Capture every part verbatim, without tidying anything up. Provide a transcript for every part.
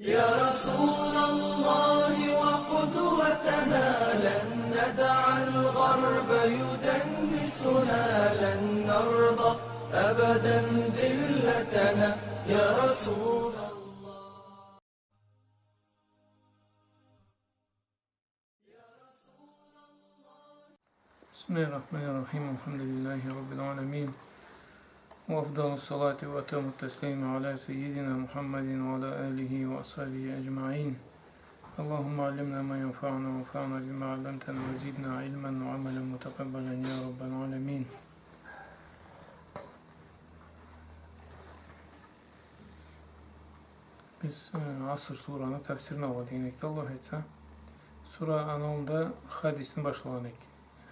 يا رسول الله وقدوتنا، لن ندع الغرب يدنسنا، لن نرضى أبدا ذلتنا، يا رسول الله. بسم الله الرحمن الرحيم. الحمد لله رب العالمين. وأفضل الصلاة وأتم التسليم على سيدنا محمد وعلى آله وأصحابه أجمعين. اللهم علمنا ما ينفعنا وانفعنا بما علمتنا وزدنا علما وعملا متقبلا يا رب العالمين. Биз, э, Аср сураны тафсирин алгъа дегенекди, Аллах айтса. Сура анын аллында хадисни башлагъан эдик.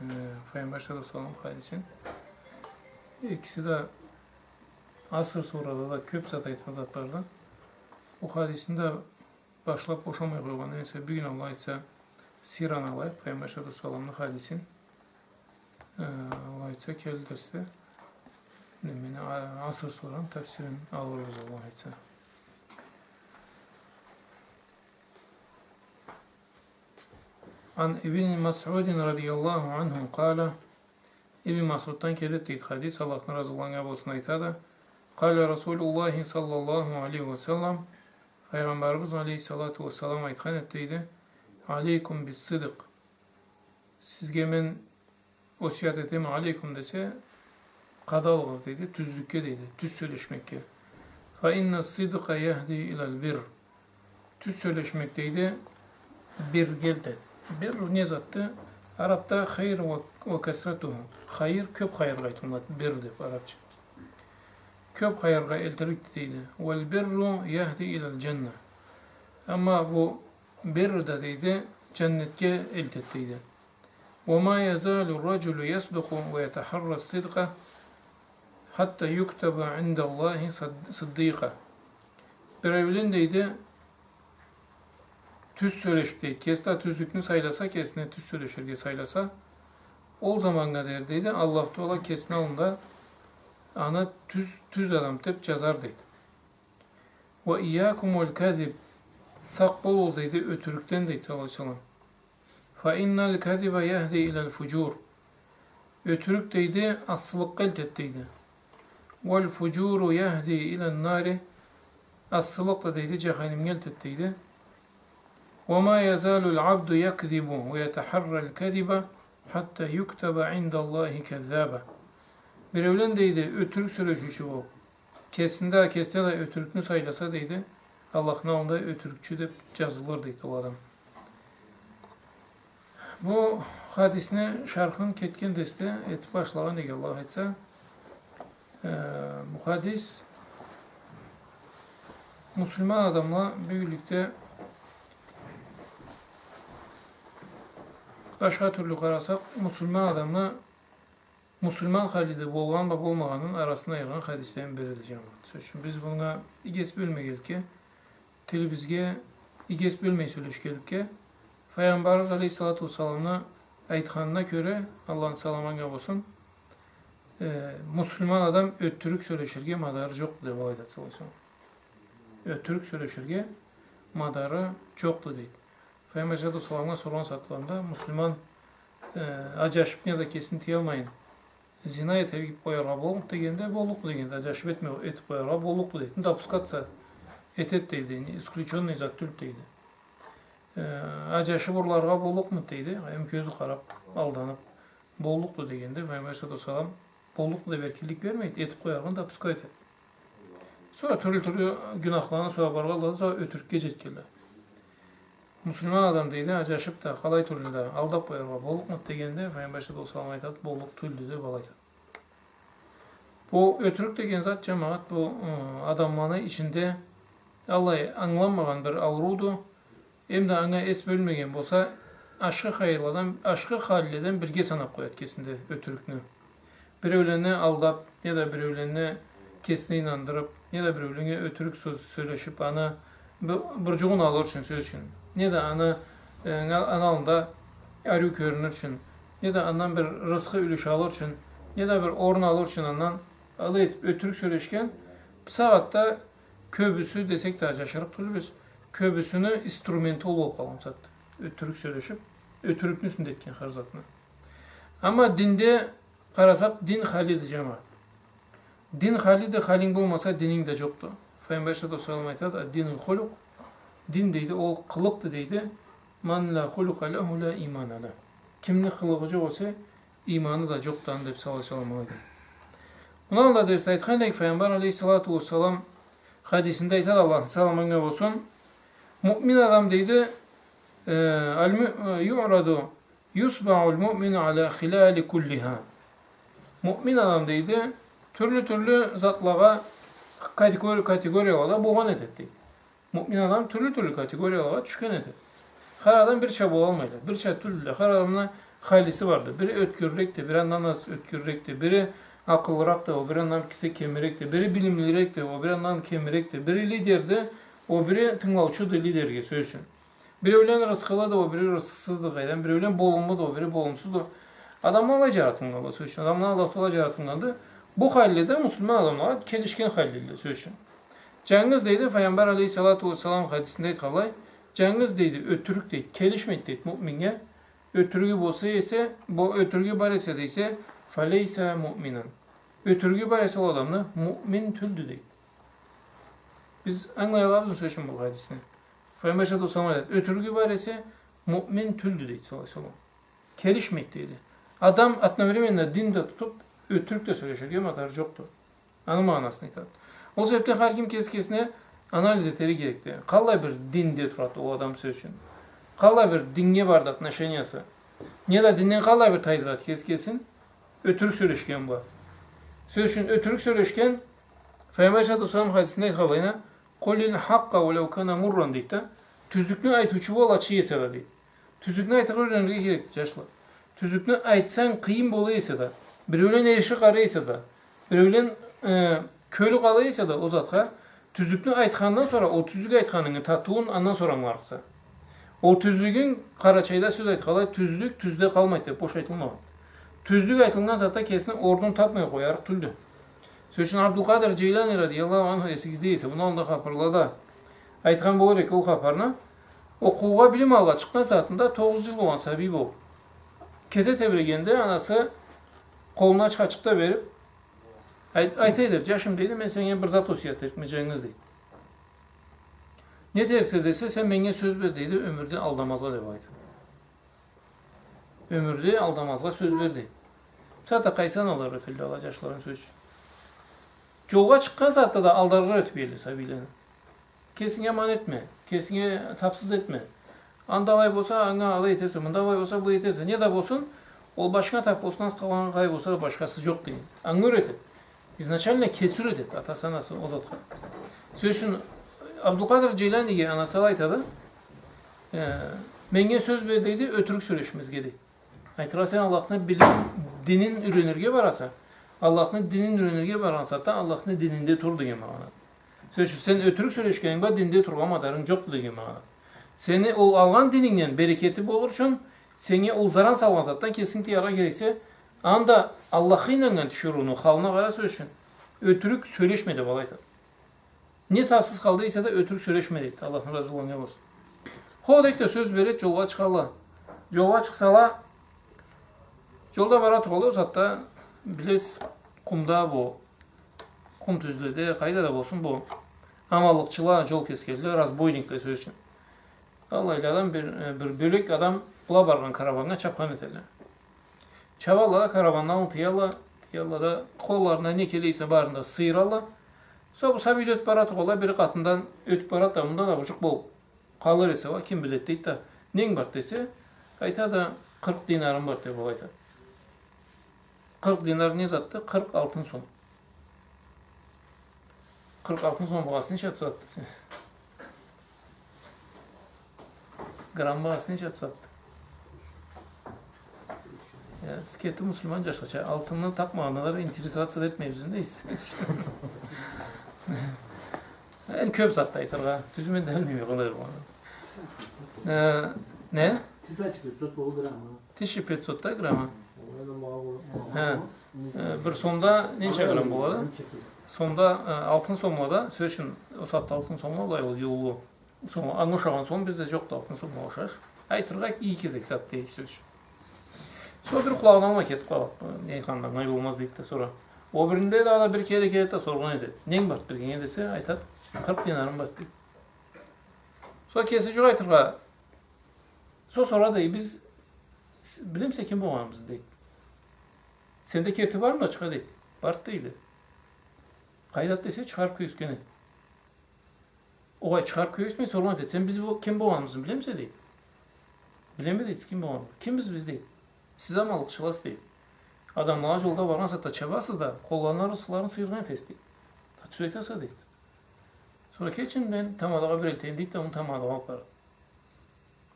Э, Файгъамбар саллаллаху алейхи ва саллам хадисин. Экиси да Аср сурада да кёп зат айтхан затларды. Бу хадисни да башлап бошамай къойгъан эсе, бюгюн, Аллах айтса, сираны алайыкъ, Файгъамбар саллаллаху алейхи ва салламны хадисин. Э, Аллах айтса, келир дерсде немени, а-, Аср сураны тафсирин алырбыз, Аллах айтса. عن ابن مسعود رضي الله عنه قال, Ибн Масъуддан келеди дейди хадис, Аллахны разылыгъы анга болсун, айтады: قال رسول الله صلى الله عليه وسلم, Файгъамбарыбыз алейхиссалату уассалам айтхан эди дейди: عليكم بالصدق. Сизге мен осият этеме, алейкум десе, къадалыгъыз дейди, тюзлюкге дейди, тюз сёлешмекге. فإن الصدق يهدي إلى البر. Тюз сёлешмек дейди, биррге элтеди. Бирр не затды? Арабда خير و، وكثرته. Хайыр, кёп хайыргъа айтылынады бирр деп арабча. Кёп хайыргъа элтирикди дейди. والبر يهدي إلى الجنة. Амма бу бирр да дейди, жаннетге элтеди дейди. وما يزال الرجل يصدق ويتحرى الصدق حتى يكتب عند الله صد، صديقا. Биреулен дейди, тюз сёлешип дейди, кеси да тюзлюкню сайласа, кесине тюз сёлеширге сайласа, ол заманнга дери дейди, Аллах Тагъала кесини аллында аны тюз, тюз адам деп жазар дейди. وإياكم والكذب. Сакъ болугъуз дейди ётюрюкден дейди, саллаллаху алейхи ва саллам. فإن الكذب يهدي إلى الفجور. Ётюрюк дейди, ассылыкъгъа элтеди дейди. والفجور يهدي إلى النار. Ассылыкъ да дейди, жаханимге элтеди дейди. وما يزال العبد يكذب ويتحرى الكذب حتى يكتب عند الله كذابا. Биреулен дейди, ётюрюк сёлешиучю болуп, кесинде, кесине да ётюрюкню сайласа дейди, Аллахны аллында ётюрюкчю деп жазылыр дейди ол адам. Бу хадисни шархын кетген дерсде этип башлагъан эдик, Аллах айтса. Э, бу хадис муслиман адамла бюгюнлюкде башха тюрлю къарасакъ, муслиман адамны муслиман халиде болгъан бла болмагъанын арасында айыргъан хадислени бириди, жамагъат. Сёз ючюн, биз мынга иги эс бёлмегенликге, тилибизге иги эс бёлмей сёлешгенликге, Файгъамбарыбыз алейхиссалату уассаламны айтханына кёре, Аллахны саламы анга болсун, э, муслиман адам ётюрюк сёлеширге мадары жокъду деп, алай айтады, саллаллаху алейхи ва саллам. Ётюрюк сёлеширге мадары жокъду дейди. Файгъамбар алейхиссалату уассаламгъа соргъан сагъатларында, муслиман, э, ажашып неда кесин тыялмайын, зина этип къояргъа боллукъму дегенде, боллукъду дегенди. Ажашып этме, этип къояргъа боллукъду дейди. Допускаться этеди дейди, не исключённый зат тюлдю дейди. Э, ажашып урларгъа боллукъму дейди, эм кёзю къарап, алданып, боллукъду дегенде, Файгъамбар алейхиссалату уассалам боллукъду деп эркинлик бермейди, этип къояргъа допускать этеди. Сора тюрлю-тюрлю гюнахланы сора баргъанла да, сора ётюрюкге жетгенле. Муслиман адам дейди, ажашып да, къалай тюрлю да, алдап къояргъа боллукъмуду дегенде, Файгъамбар алейхиссалату уассалам айтады, боллукъ тюлдю деп алай айтады. Бу ётюрюк деген зат, жамагъат, бу, ы, адамланы ичинде аллай ангыланмагъан бир аурууду. Эм да анга эс бёлмеген болса, ашхы хайырлыладан, ашхы халиледен бирге санап къояды кесинде ётюрюкню. Биреулени алдап, неда биреулени кесине ийнандырып, неда биреуленнге ётюрюк сёз сёлешип, аны бир, бир жугъун алыр ючюн, сёз ючюн, неда аны, э, ана аллында ариу кёрюнюр ючюн, неда андан бир рызкъы юлюш алыр ючюн, неда бир орун алыр ючюн андан алай этип ётюрюк сёлешген, бусагъатда кёбюсю десек да, ажашырыкъ тюлбюз, кёбюсюню инструменти ол болуп къалгъан зат. Ётюрюк сёлешип, ётюрюкню юсюнде этген хар затны. Амма динде къарасакъ, дин халиди, джамагъат. Дин халиди, халинг болмаса, дининг да джокъду. Файгъамбар саллаллаху алейхи ва саллам айтады: «Ад-дину хулукъ». Дин, дейди, ол къылыкъды, дейди. «Ман ла хулукъа лаху ла имана лаху». Кимни къылыгъы джокъ эсе, иманы да джокъду аны, деп, саллаллаху алейхи ва саллам, айтады. Муну алда дерсде айтхан эдик, Файгъамбар алейхиссалату уассалам хадисинде айтады, Аллахны саламы анга болсун, муъмин адам, дейди, э, аль-му-, э, юъраду, юсбаъу аль-муъмину аля хилали куллиха. Муъмин адам, дейди, тюрлю-тюрлю затлагъа, категори-, категориялада болгъан этеди, дейди. Муъмин адам тюрлю-тюрлю категориялагъа тюшген этеди. Хар адам бирча болалмайды. Бирча тюлдюле. Хар адамны халиси барды. Бири ётгюрюрекди, бири андан аз ётгюрюрекди. Бири акъыллыракъды, ол бири андан кеси кемирекди. Бири билимлирекди, ол бири андан кемирекди. Бири лидерди, ол бири тынгылаучуду лидерге, сёз ючюн. Биреулен рысхылыды, ол бири рысхысызды, къайдан. Биреулен болумлуду, ол бири болумсузду. Адамла алай джаратылгъанла, сёз ючюн. Адамла Аллах Тагъала джаратылгъанды. Бу халле да муслиман адамлагъа келишген халле, сёз ючюн. Джангыз, дейди, Файгъамбар алейхиссалату уассалам хадисинде айтханлай, джангыз, дейди, ётюрюк, дейди, келишмейди, дейди, муъминнге. Ётюрюгю болса эсе, бу ётюрюгю бар эсе, дейсе, «фалейса муъминан». Ётюрюгю бар эсе, ол адамны муъмин тюлдю, дейди. Биз ангылай алабызмы, сёз ючюн, бу хадисни? Файгъамбар саллаллаху алейхи ва саллам айтады, ётюрюгю бар эсе, муъмин тюлдю, дейди, саллаллаху алейхи ва саллам. Келишмейди, дейди. Адам одновременно дин да тутуп, ётюрюк да сёлеширге мадары джокъду. Аны магъанасын айтады. Ол себепден хар ким кеси кесине анализ этерге керекди. Къаллай бир динде турады ол адам, сёз ючюн. Къаллай бир диннге барды отношениясы. Неда динден къаллай бир тайдырады кеси кесин. Ётюрюк сёлешген бла. Сёз ючюн, ётюрюк сёлешген, Файгъамбар саллаллаху алейхи ва саллам хадисинде айтханлайына, «Къулил хакъкъа уалау кана мурран», дейди да. Тюзлюкню айтыучу бол, ачы эсе да, дейди. Тюзлюкню айтыргъа юренирге керекди, джашла. Тюзлюкню айтсанг, къыйын бола эсе да, биреулен эрши къара эсе да, биреулен, э, кёлю къала эсе да ол затха, тюзлюкню айтхандан сора, ол тюзлюк айтханынгы татыуун андан сора ангыларыкъса. Ол тюзлюгюнг, къарачайда сёз айтханлай, тюзлюк тюзде къалмайды, деп, бош айтылмагъан. Тюзлюк айтылгъан затда кесини орнун тапмай къоярыкъ тюлдю. Сёз ючюн, Абдулкъадыр Джейлани радияллаху анху, эсигизде эсе, муну аллында хапарла да айтхан болур эдик ол хапарны. Окъуугъа, билим алгъа чыкъгъан сагъатында, тогъуз джыл болгъан сабий болуп. Кете тебрегенде, анасы къолуна чачхачыкъ да берип, ай-, айта эди, «Джашым, — дейди, — мен сеннге бир зат осият этерикме, джангыз», — дейди. «Не этериксе?» — десе, «Сен меннге сёз бер, — дейди, — ёмюрде алдамазгъа», — деп айтады. «Ёмюрде алдамазгъа сёз бер», — дейди. Бусагъатда къайсы аналар ётелле алай джашларын, сёз ючюн? Джолгъа чыкъгъан сагъатда да алдаргъа ётюп иелле сабийлени. Кесинге аман этме, кесинге тапсыз этме. Анда алай болса, анга алай этесе, мында алай болса, былай этесе. Не да болсун, ол башынга тап болсун, аз къалгъан къалай болса да, башхасы джокъ деген. Анга юретеди. Изначально кеси юретеди атасы, анасы ол затха. Сёз ючюн, Абдулкъадыр Джейланиге анасы алай айтады, э, «Меннге сёз бер, — дейди, — ётюрюк сёлешмезге», — дейди. Айтыргъа, сен Аллахны билим, динин юренирге бараса, Аллахны динин юренирге баргъан сагъатда Аллахны дининде тур деген магъанады. Сёз ючюн, сен ётюрюк сёлешгенинг бла динде тургъа мадарынг джокъду деген магъанады. Сени ол алгъан динингден берекети болур ючюн, сеннге ол заран салгъан затдан кесинг тыяргъа керексе, анда Аллахха ийнаннган тиширыуну халына къара, сёз ючюн. Ётюрюк сёлешме деп алай айтады. Не тапсыз халда эсе да, ётюрюк сёлешме, дейди. Аллахны разылыгъы анга болсун. Хо, дейди да, сёз береди, джолгъа чыгъалла. Джолгъа чыкъсала, джолда бара тургъанлай, ол сагъатда, билесиз, къумда бу, къум тюзледе, къайда да болсун, бу аманлыкъчыла джол кесгенле, разбойникле, сёз ючюн. Аллайладан бир, э, бир бёлек адам была баргъан караваннга чапхан этелле. Чабалла да, караванны аллын тыялла, тыялла да, къолларына не келе эсе, барын да сыйыралла. Сора бу сабий да ётюп бара тургъанлай, бири къатындан ётюп барады да, мында да бу джукъ болуп къалыр эсе уа, ким биледи, дейди да, «Ненг барды?» десе, айтады, «Къыркъ динарым барды», — деп алай айтады. Къыркъ динар не затды? Къыркъ алтын сом. Къыркъ алтын сом багъасы ненча затды? Грамм багъасы ненча затды? Я, сиз кети муслиман джашла, алтынны такъмагъанла да интересоваться да этмейбиз, дейсиз. Энди кёп затды айтыргъа. Тюзю мен да билмейме, къалай болгъанын. Э, не? Тысяча пятьсот болур граммы. Тысяча пятьсот да граммы. Хы. Э, бир сомда ненча грамм болады? Сомда, э, алтын сомлада, сёз ючюн, ол сагъатда алтын сомла былай ол юллу. Сора анга ушагъан сом бизде джокъду, алтын сомгъа ушаш. Айтыргъа иги кесек зат дейди сёз. Сора бир къулагъындан алай кетип къалады. Не айтханындан ангылай болмаз дейди да сора. Ол биринде да, да бир кере келеди да соргъан этеди. Ненг барды биргенге десе, айтады, къыркъ динарым барды дейди. Сора кеси джукъ айтыргъа, сора сорады, биз, с-, билемисе ким болгъаныбызны дейди. Сенде керти бармы да чыгъа дейди. Барды дейди. Къайдады десе, чыгъарып кёргюзтген эди. Огъай, чыгъарып кёргюзтмей, соргъан этеди. Сен биз бу-, ким болгъаныбызны билемисе дейди. Билеме дейди, сиз ким болгъан-, кимбиз биз дейди. Сиз аманлыкъчыгъыз дейди. Адамлагъа джолда баргъан сагъатда чабасыз да, къолларына рысхыларын сыйыргъан этесиз дейди. Да тюз айтаса дейди. Сора келчи, мен тамадагъа бир элтейим дейди да, муну тамадагъа алып барады.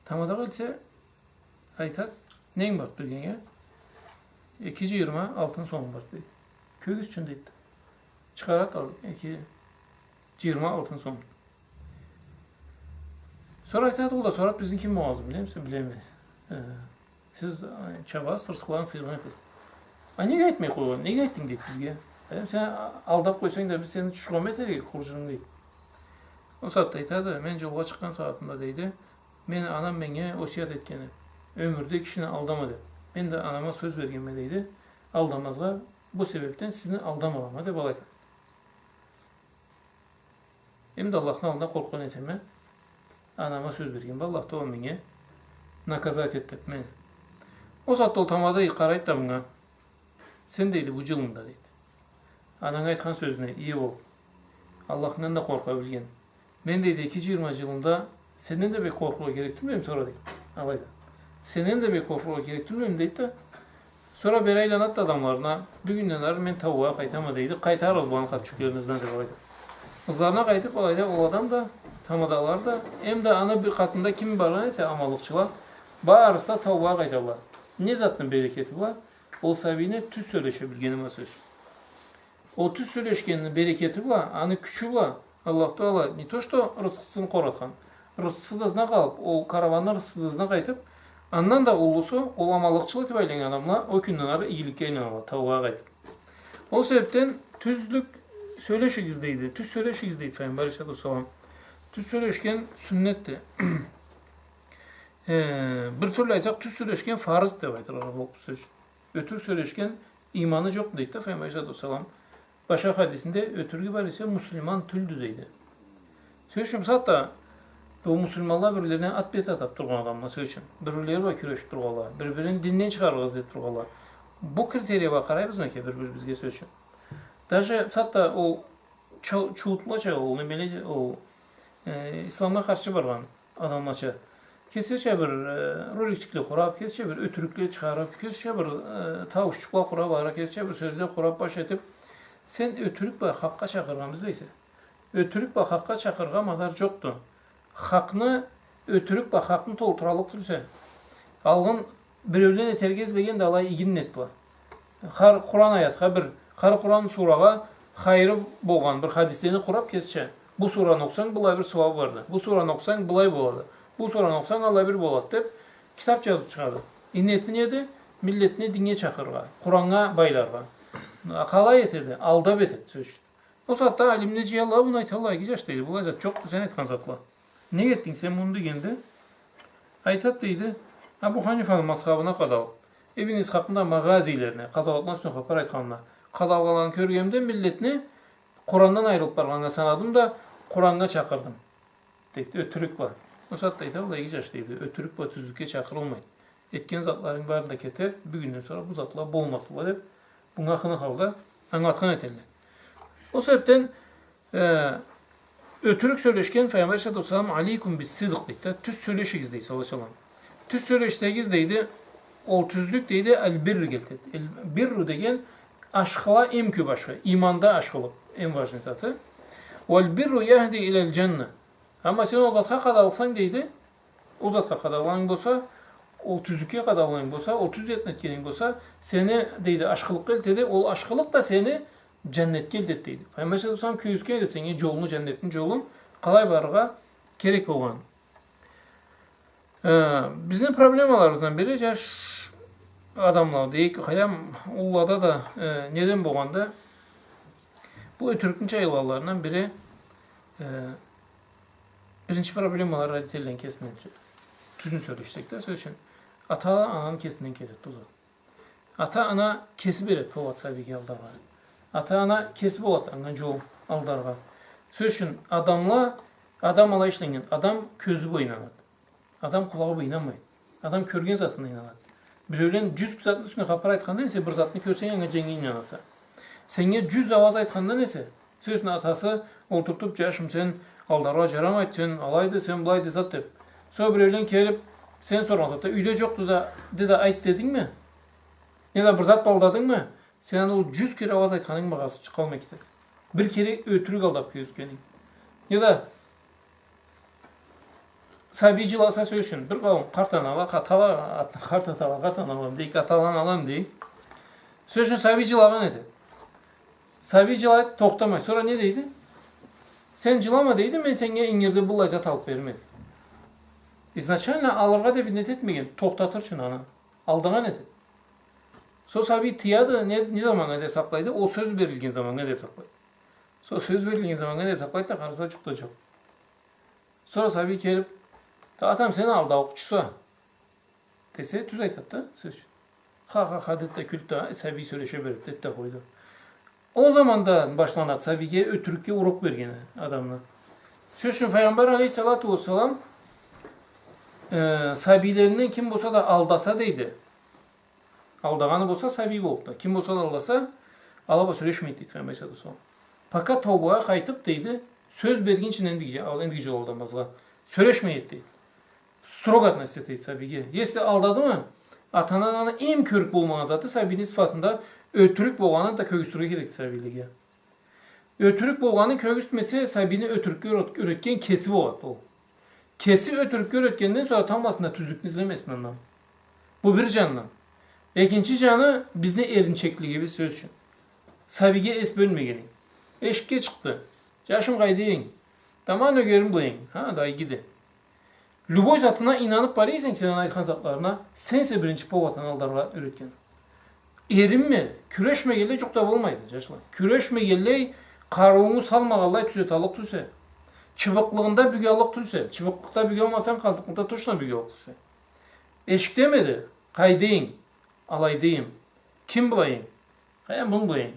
Тамадагъа элтсе, айтады, ненг барды биргенге? Эки джыйырма алтын сомум барды дейди. Кёргюзчю дейди. Чыгъарады, ал, эки джыйырма алтын сом. Сора айтады, ол да сорады, бизни ким болгъаныбызны билемисе? Билеме. Э, сиз, э, чабасыз, рысхыларын сыйыргъан этесиз. А неге айтмай къойгъан? Неге айтдынг дейди бизге. Э, сен а-, алдап къойсанг да, биз сени тюшюрген этерик эдик, хурджунунг дейди. Ол сагъатда айтады, мен джолгъа чыкъгъан сагъатымда дейди, мени анам меннге осият этген эди. Ёмюрде кишини алдама деп. Мен да анама сёз бергенме дейди, алдамазгъа, бу себепден сизни алдамагъанма деп алай айтады. Эм да Аллахны аллында къоркъгъан этеме. Анама сёз бергенме, Аллах Тагъала меннге наказать эт деп мени. Ол сагъатда ол тамада къарайды да мынга. Сен, дейди, бу джылынгда, дейди, ананг айтхан сёзюне ие болуп, Аллахынгдан да къоркъа билген. Мен, дейди, эки джыйырма джылымда сенден да бек къоркъургъа керек тюлмюдюм сора, дейди. Алайда. Сенден да бек къоркъургъа керек тюлмюдюм, дейди да. Сора бери айланады да адамларына, бюгюнден ары мен таубагъа къайтама, дейди. Къайтарыгъыз быланы хатчюклерин ызына деп алайда. Ызларына къайтып алайда ол адам да, тамадалары да, эм да аны бир къатында ким баргъан эсе аманлыкъчыла, барысы да таубагъа къайталла. Не затны берекети бла? Ол сабийни тюз сёлеше билгени бла, сёз ючюн. Ол тюз сёлешгенини берекети бла, аны кючю бла Аллах Тагъала не то что рысхысын къоратхан, рысхысы да ызына къалып, ол караванны рысхысы да ызына къайтып, андан да уллусу, ол аманлыкъчыла деп айланнган адамла ол кюнден ары игиликге айланалла, таубагъа къайтып. Ол себепден тюзлюк сёлешигиз дейди, тюз сёлешигиз дейди Файгъамбар алейхиссалату уассалам. Тюз сёлешген сюннетди. Э, бир тюрлю айтсакъ, тюз сёлешген фарыз деп айтыргъа боллукъду, сёз ючюн. Ётюрюк сёлешген иманы джокъду дейди да Файгъамбар алейхиссалату уассалам. Башха хадисинде, ётюрюгю бар эсе, муслиман тюлдю дейди. Сёз ючюн, бусагъатда бу муслиманла бир-бирлерине ат бет атап тургъан адамла, сёз ючюн. Бир-бирлери бла кюрешип тургъанла, бир-бирин динден чыгъарыргъа излеп тургъанла. Бу критерия бла къарайбызмы экен бир-бирибизге, сёз ючюн? Даже бусагъатда ол чу-, чууутлача, ол немеле, ол, э, исламгъа къаршы баргъан адамлача. Кесича бир, э, роликчикле къурап, кесича бир ётюрюкле чыгъарып, кесича бир, э, тауушчукъла къурап, ары кесича бир сёзле къурап баш этип, сен ётюрюк бла хакъгъа чакъыргъанмы излейсе? Ётюрюк бла хакъгъа чакъырыргъа мадар джокъду. Хакъны, ётюрюк бла хакъны толтураллыкъ тюлсе, алгъын биреулен этерге излеген да алай иги ниет бла. Хар Къуран аятха бир, хар Къуран сурагъа хайыры болгъан бир хадислени къурап кесича. Бу сураны окъусанг, былай бир сууабы барды. Бу сураны окъусанг, былай болады. Бу сураны окъусанг, алай бир болады деп, китап джазып чыгъады. Э, ниети неди? Миллетни динге чакъырыргъа, Къураннга байларгъа. А, къалай этеди? Алдап этеди, сёз ючюн. Ол сагъатда алимле джыялла, муну айталла, иги джаш, дейди, былай зат джокъду, сен айтхан затла. Неге этдинг сен муну дегенде, айтад, дейди, Абу Ханифаны мазхабына къадалып, Ибн Исхакъны да Магъазилерине, къазауатланы юсюнден хапар айтханына къадалгъанларын кёргенимде, миллетни Къурандан айырылып баргъаннга санадым да, Къураннга чакъырдым. Дейди, ётюрюк бла. Ол сагъатда айталла, иги джаш, дейди, ётюрюк бла тюзлюкге чакъырылмайды. Этген затларынг бары да кетер, бюгюнден сора бу затла болмасынла деп, бунга хыны халда ангылатхан этелле. Ол себепден, э, ётюрюк сёлешген Файгъамбар алейхиссалату уассалам, «Алейкум бис-сидкъ», дейди да, тюз сёлешигиз, дейди, саллаллаху алейхи ва саллам. Тюз сёлешсегиз, дейди, ол тюзлюк, дейди, аль-бирр келтирди. Аль-бирру деген ашхыла эм кёп ашхы, иманда ашхылыкъ, эм важный заты. «Валь-бирру яхди иляль-джанна». Амма сен ол затха къадалсанг, дейди, ол затха къадалгъанынг болса, ол тюзлюкге къадалгъанынг болса, ол тюз затны этгенинг болса, сени, дейди, ашхылыкъгъа элтеди, ол ашхылыкъ да сени джаннетге элтеди, дейди. Файгъамбар саллаллаху алейхи ва саллам кёргюзтген эди сеннге джолну, джаннетни джолун къалай барыргъа керек болгъанын. Э, бизни проблемаларыбыздан бири, джаш адамлада, эки къайдам, уллада да, э, неден болгъанды? Бу ётюрюкню джайылгъанларындан бири, э, Биринчи проблемала родительлени кесинден келеди. Тюзюн сёлешсек да, сёз ючюн, ата-ананы кесинден келеди бу зат. Ата-ана кеси береди повод сабийге алдаргъа. Ата-ана кеси болады анга джол алдаргъа. Сёз ючюн, адамла, адам алай ишленнген, адам кёзю бла ийнанады. Адам къулагъы бла ийнанмайды. Адам кёрген затына ийнанады. Биреулен джюз затны юсюне хапар айтхандан эсе, бир затны кёрсенг, анга дженгил ийнанаса. Сеннге джюз ауаз айтхандан эсе, сёз ючюн, атасы олтуртуп: «Джашым, сен алдаргъа джарамайды, сен алайды, сен былайды», зат деп. Сора биреулен келип, сен соргъан затда, «Юйде джокъду да, де да айт» дедингми? Неда бир зат бла алдадынгмы? Сен аны ол джюз кере ауаз айтханынг багъасы чыкъалмай кетеди. Бир кере ётюрюк алдап кёргюзтгенинг. Неда сабий джыласа, сёз ючюн, бир къауум къарт анала, къатала, ат-, къарт атала, къарт анала дейик, атала, анала дейик. Сёз ючюн, сабий джылагъан этеди. Сабий джылайды, тохтамай. Сора не дейди? «Сен джылама, — дейди, — мен сеннге ингирде быллай зат алып берирме», дейди. Изначально алыргъа деп ниет этмеген, тохтатыр ючюн аны. Алдагъан этеди. Сора сабий тыяды, не, не заманнга дери сакълайды? Ол сёз берилген заманнга дери сакълайды. Сора сёз берилген заманнга дери сакълайды да, къараса, джукъ да джокъ. Сора сабий келип: «Да, атам, сен алдаукъчуса», десе, тюз айтады да, сёз ючюн. «Ха-ха-ха», деди да кюлдю да, сабий сёлеше берди, деди да къойду. Ол заманда башланады сабийге ётюрюкге урок бергени адамны. Сёз ючюн, Файгъамбар алейхиссалату уассалам, э, сабийлеринден ким болса да алдаса, дейди, алдагъаны болса, сабий болуп да, ким болса да алдаса, ала бла сёлешмейди, дейди Файгъамбар алейхиссалату уассалам. Пока таубагъа къайтып, дейди, сёз бергинчи, энди, ал-, энди джол алдамазгъа. Сёлешмейди, дейди. Строго относиться этеди сабийге. Если алдадымы, ата-ананы эм кёрюп болмагъан заты сабийни сыфатында ётюрюк болгъанын да кёргюзтюрге керекди сабийлеге. Ётюрюк болгъанын кёргюзтмесе, сабийни ётюрюкге юрет-, юретген кеси болады ол. Кеси ётюрюкге юретгенден сора тамбласында тюзлюкню излемесин андан. Бу бир джанындан. Экинчи джаны — бизни эринчеклигибиз, сёз ючюн. Сабийге эс бёлмегенинг. Эшикге чыкъды. «Джашым, къайда эдинг?» «Да ма, нёгерим бла эдим». «Ха, да иги да». Любой затына ийнанып бара эсенг, сен аны айтхан затларына, сенсе биринчи повод аны алдаргъа юретген. Эринме, кюрешмегенлей джукъ да болмайды, джашла. Кюрешмегенлей, къарыуунгу салмагъанлай тюзеталлыкъ тюлсе. Чыбыкълыгъында бюгелликъ тюлсе. Чыбыкълыкъда бюгелмасанг, къазыкълыкъда точно бюгелликъ тюлсе. Эшикдемиди? Къайда эдинг? Алайда эдим. Ким бла эдинг? Къайдам, муну бла эдим.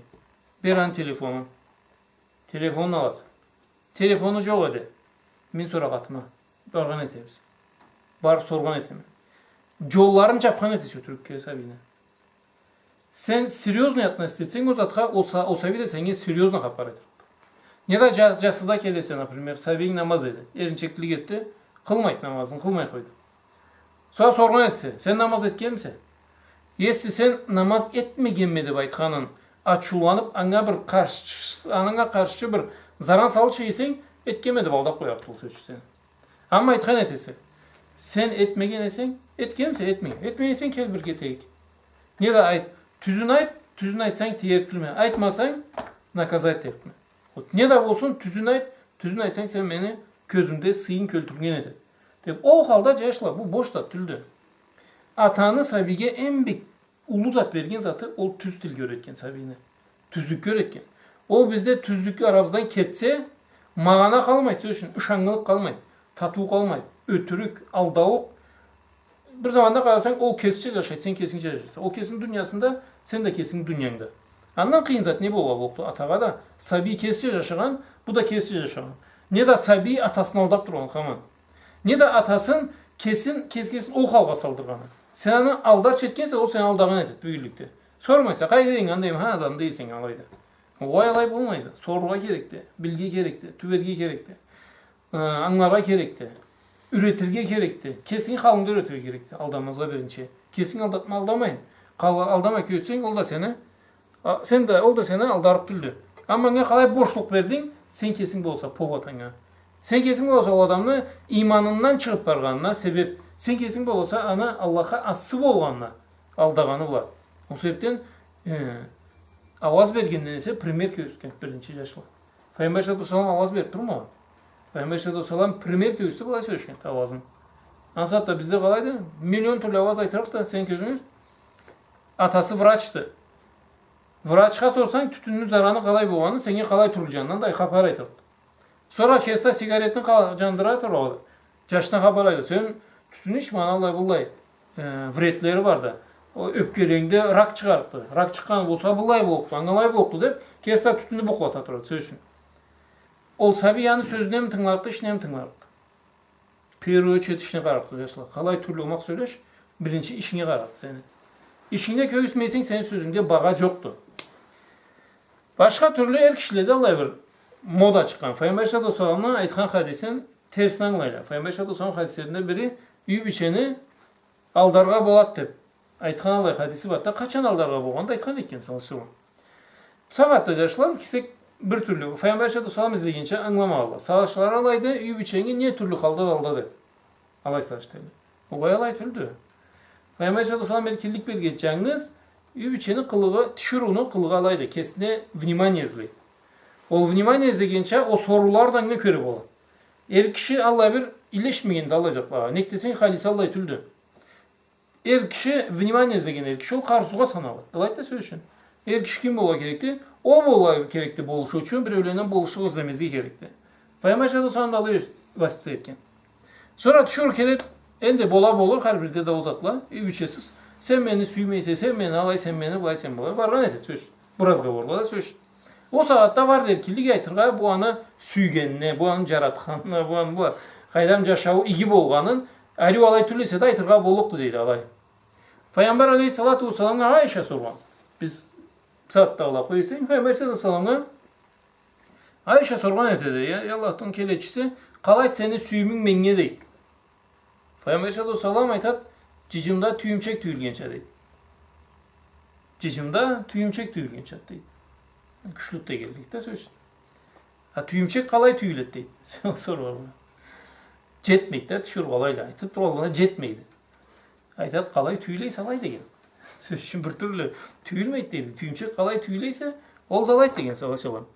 Бер аны телефонун. Телефонун аласа. Телефону джокъ эди. Мин сора къатыма. Баргъан этебиз. Барып соргъан этеме. Джолларын джапхан этесе ётюрюкге сабийни. Сен серьёзно относиться этсенг ол затха, ол са-, ол сабий да сеннге серьёзно хапар айтыр. Неда джа-, джасыда келесе, например, сабийинг намаз эте, эринчеклик этди, къылмайды намазын, къылмай къойду. Сора соргъан этсе: «Сен намаз этгенмисе?» Если сен намаз этмегенме деп айтханын, ачыуланып, анга бир къаршчы, анга къаршчы бир заран салырча эсенг, этгенме деп алдап къоярыкъды ол, сёз ючюн, сени. Амма айтхан этесе: «Сен этмеген эсенг», этгенмисе, этмеген. Этмеген эсенг, кел, бирге этейик. Неда айт, тюзюн айт, тюзюн айтсанг, тиерик тюлме. Айтмасанг, наказать этерикме. Вот, неда болсун, тюзюн айт, тюзюн айтсанг, сен мени кёзюмде сыйынг кёлтюрген этеди. Деп, ол халда, джашла, бу бош зат тюлдю. Атаны сабийге эм бек уллу зат берген заты, ол тюз тилге юретген сабийни. Тюзлюкге юретген. Ол бизде тюзлюк арабыздан кетсе, магъана къалмайды, сёз ючюн, ышаннгылыкъ къалмайды, татыу къалмайды, ётюрюк, алдаукъ. Бир заманда къарасанг, ол кесича джашайды, сен кесингча джашайса. Ол кесини дуниясында, сен да кесинги дуниянгда. Андан къыйын зат не болургъа боллукъду? Атагъа да, сабий кесича джашагъан, бу да кесича джашагъан. Неда сабий атасын алдап тургъан хаман. Неда атасын, кесин, кес-, кесин ол халгъа салдыргъаны. Сен аны алдарча этгенсе, ол сени алдагъан этеди бюгюнлюкде. Сормайса, къайда эдинг, анда эдим, ха, анда эсенг, алайда. Огъай, алай болмайды. Сорургъа керекди, билирге керекди, тюберге керекди. Э, ангыларгъа керекди. Юретирге керекди. Кесинги халынгда юретирге керекди. Алдамазгъа биринчи. Кесинги алдатма, алдамайын. Къал-, алдама кёрсенг, ол да сени, а, сен да, ол да сени алдарыкъ тюлдю. Амма анга къалай бошлукъ бердинг, сен кесинг болса повод анга. Сен кесинг болса ол адамны ийманындан чыгъып баргъанына себеп. Сен кесинг болса аны Аллахха асы болгъанына алдагъаны бла. Ол себепден, э, ауаз бергенден эсе пример кёргюзтген биринчи, джашла. Файгъамбар алейхиссалату уассалам ауаз берип турмагъан. Файгъамбар алейхиссалату уассалам пример кёргюзтюп алай сёлешген ауазын. Ансат да бизде къалайды? Миллион тюрлю ауаз айтырыкъ да, сен кёзюнгюз. Атасы врачды. Врачха сорсанг, тютюнню зараны къалай болгъанын, сеннге къалай тюрлю джанындан да хапар айтырыкъды. Сора кеси да сигаретни къа-, джандыра турады. Джашына хапар айта: «Сен тютюн ичме, аны аллай-быллай, э, вредлери барды. Ол ёпкелерингде рак чыгъарыкъды. Рак чыкъгъан болса, быллай боллукъду, ангылай боллукъду», — деб, кеси да тютюнню бухлата турады, сёз ючюн. Ол сабий аны сёзюнеми тынгыларыкъды, ишинеми тынгыларыкъды? В первую очередь ишине къарарыкъды, джашла. Къалай тюрлю омакъ сёлеш, биринчи ишинге къарарыкъды сени. Ишингде кёргюзтмейсенг, сени сёзюнгде багъа джокъду. Башха тюрлю эр кишиледе аллай бир мода чыкъгъан. Файгъамбар алейхиссалату уассаламны айтхан хадисин терсине ангылайла. Файгъамбар алейхиссалату уассалам хадислеринде бири юй бийчени алдаргъа болад деб айтхан аллай хадиси бар да, къачан алдаргъа болгъанын да айтхан экен, саллаллаху алейхи уа саллам. Бусагъатда джашлар кесек бир тюрлю, Файгъамбар алейхиссалату уассалам излегенча ангыламагъанла. Салышлары алайды, юй бийченги не тюрлю халда да алда деб. Алай салыш этелле. Огъай, алай тюлдю. Файгъамбар алейхиссалату уассалам эркинлик берген, джангыз юй бийчени къылыгъы, тиширыуну къылыгъы алайды, кесине внимание излейди. Ол внимание излегенча, ол сорулары да анга кёре болады. Эр киши аллай бир илешмегенди аллай затлагъа. Нек десенг, халиси аллай тюлдю. Эр киши, внимание излеген эр киши, ол къарыусузгъа саналады. Алайды да, сёз ючюн. Эр киши ким болургъа керекди? Ол болургъа керекди болушу ючюн, биреуленден болушлукъ излемезге керекди. Файгъамбар алейхиссалату уассалам да алай ёс-, воспитать этген. Сора тиширыу келед, энди бола болур, хар бирде да ол затла, юй бийчеси: «Сен мени сюймейсе, сен мени алай, сен мени былай, сен былай». Баргъан этед, сёз ючюн. Бу разговорла да, сёз ючюн. Ол сагъатда барды эркинлик айтыргъа бу аны сюйгенине, бу аны джаратханына, бу аны, бу, къайдам, джашауу иги болгъанын, ариу алай тюл эсе да айтыргъа боллукъду, дейди, алай. Файгъамбар алейхиссалату уассаламгъа Айша соргъан. Биз сагъатда алай къойсанг, Файгъамбар алейхиссалату уассаламгъа Айша соргъан этеди: «Я, я Аллахны келечиси, къалайды сени сюйюмюнг меннге?» — дейди. Файгъамбар алейхиссалату уассалам айтады: «Джыджымда тюйюмчек тюйюлгенча», — дейди. «Джыджымда тюйюмчек тюйюлгенча», — дейди. Кючлю да келди да, сёз ючюн. А тюйюмчек къалай тюйюледи, дейди. Сор-, соргъанла. Джетмейди да, тиширыу алайла. Айтыб тургъанларына джетмейди. Айтады: «Къалай тюйюлесе, алай», — деген. Сёз ючюн, бир тюрлю тюйюлмейди, дейди. «Тюйюмчек къалай тюйюлесе, ол да алайды», — деген, саллаллаху алейхи уа саллам.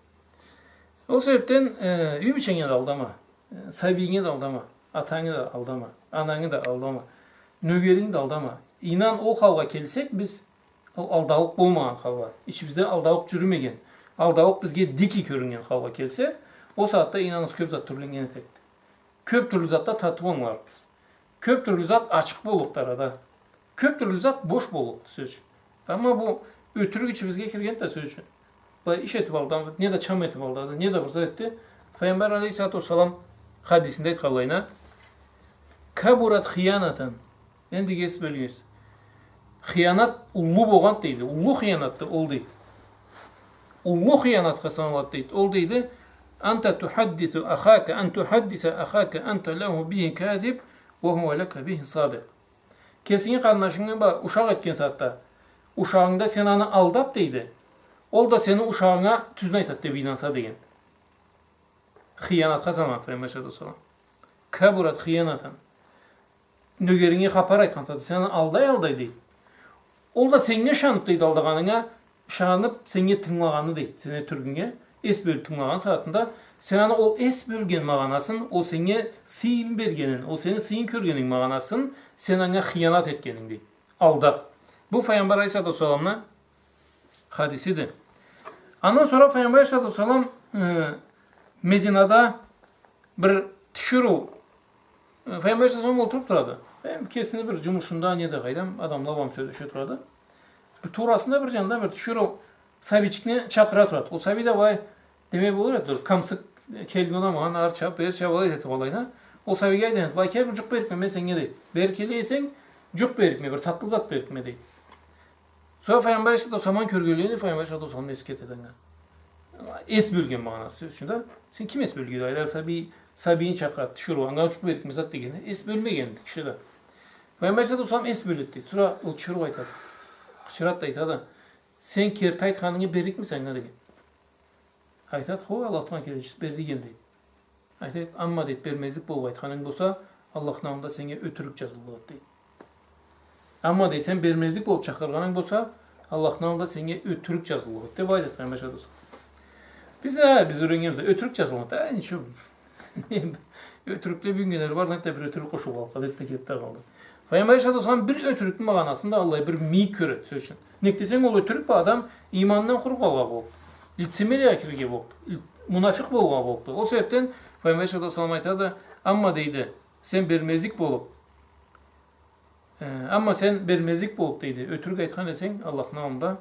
Ол себебден, э, юй бийченге да алдама, э, сабийинге да алдама, атангы да алдама, анангы да алдама, нёгеринги да алдама. Ийнан, ол халгъа келсек биз, ол алдаулукъ болмагъан халгъа, ичибизде алдаулукъ джюрюмеген, алдаулукъ бизге дикий кёрюннген халгъа келсе, ол сагъатда, ийнанынг, кёб зат тюрленнген этерикди. Кёб тюрлю затда татыу ангыларыкъбыз. Кёб тюрлю зат ачыкъ боллукъду арада. Кёб тюрлю зат бош боллукъду, сёз ючюн. Амма бу ётюрюк ичибизге киргенди да, сёз ючюн. Былай иш этиб алданды, неда чам этиб алданды, неда бир зат этди. Файгъамбар алейхиссалату уассалам хадисинде айтханлайына: «Кабурат хиянатан». Энди эс бёлюгюз. Хыянат уллу болгъанды, дейди. Уллу хыянатды ол, дейди. Уллу хыянатха саналады, дейди. Ол, дейди: «Анта тухаддису ахака, ан тухаддиса ахака анта лаху бихи казиб, уа хуа лака бихи садикъ». Кесинги къарындашынгы бла ушакъ этген сагъатда, ушагъынгда сен аны алдаб, дейди, ол да сени ушагъынга тюзню айтады деб ийнанса, деген. Хыянатха саналады, Файгъамбар алейхиссалату уассалам. «Кабурат хиянатан». Нёгеринге хапар айтхан сагъатда сен аны алдай-алдай, дейди. Ол да сеннге ышаныб, дейди, алдагъанынга ышаныб, сеннге тынгылагъаны, дейди, сени ётюрюгюнге эс бёлюб тынгылагъан сагъатында, сен аны ол эс бёлген магъанасын, ол сеннге сыйын бергенин, ол сени сыйын кёргенинг магъанасын, сен анга хыянат этгенинг, дейди. Алдаб. Бу Файгъамбар алейхиссалату уассаламны хадисиди. Андан сора Файгъамбар алейхиссалату уассалам, э, Мединада бир тиширыу, э, Файгъамбар алейхиссалату уассалам олтуруб турады. Эм кесини бир джумушунда, неда, къайдам, адамла бла сёлеше турады. Бир турасында бир джанында бир тиширыу сабийчикни чакъыра турады. Ол сабий да былай, демек болур эди, бир камсыкъ, э, келген, аны ары чаб, бери чаб, алай этиб алайына. Ол сабийге айтады: «Былай кел, бир джукъ беририкме мен сеннге», — дейди. «Бери келе эсенг, джукъ беририкме, бир татлы зат беририкме», — дейди. Сора Файгъамбар алейхиссалату уассалам аны кёргенлейине, Файгъамбар алейхиссалату уассалам эс кетеди анга. Эс бёлген магъанасы, сёз ючюн да. Сен ким эс бёлгенди? Айдар сабий, сабийин чакъырады, тиширыу, анга джукъ беририкме зат дегенде, эс бёлмегенди киши да. Файгъамбар алейхиссалату уассалам эс бёледи, дейди. Сора ол тиширыу айтады. Къычырады да айтады: «Сен керти айтханынгы берликмисе анга?» — деген. Айтады: «Хо, Аллахны келечиси, берлик эдим», — дейди. Айтады: «Амма, — дейди, — бермезлик болуб айтханынг болса, Аллахны аллында сеннге ётюрюк джазыллыкъ эди», — дейди. «Амма, — дейди, — сен бермезлик болуб чакъыргъанынг болса, Аллахны аллында сеннге ётюрюк джазыллыкъ эди», — деб айтады Файгъамбар алейхиссалату уассалам. Биз да, биз юреннгенбиз, ётюрюк джазылгъанды. Ай, ничего. Ётюрюкле бюгюннгюле бар, энтда бир ётюрюк къошулуб къалгъанды, энтда кетди да къалды. Файгъамбар алейхиссалату уассалам бир ётюрюкню магъанасын да аллай бир мийик кёреди, сёз ючюн. Нек десенг, ол ётюрюк бла адам ийманындан къуру къалгъа боллукъду. Лицемерияга кирирге боллукъду. Ль-, мунафикъ болгъан боллукъду. Ол себепден Файгъамбар саллаллаху алейхи ва саллам айтады: «Амма, — дейди, — сен бермезлик болуп, э, амма сен бермезлик болуп, — дейди, — ётюрюк айтхан эсенг, Аллахны аллында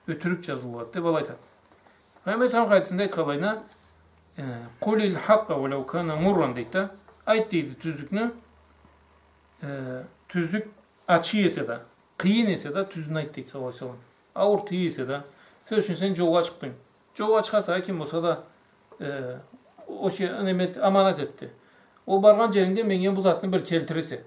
ётюрюк джазылады», — деп алай айтады. Файгъамбар саллаллаху алейхи ва саллам хадисинде айтханлайына, э, «Къулиль хакъкъа уа лау кана мурран», — дейди да. «Айт, — дейди, — тюзлюкню, э, тюзлюк ачы эсе да, къыйын эсе да, тюзюн айт», — дейди саллаллаху алейхи ва саллам. «Ауур тюйюл эсе да». Сёз ючюн, сен джолгъа чыкъдынг. Джолгъа чыгъаса, ким болса да, э, ол ше-, неме эт-, аманат этди. Ол баргъан джерингде меннге бу затны бир келтир эсе.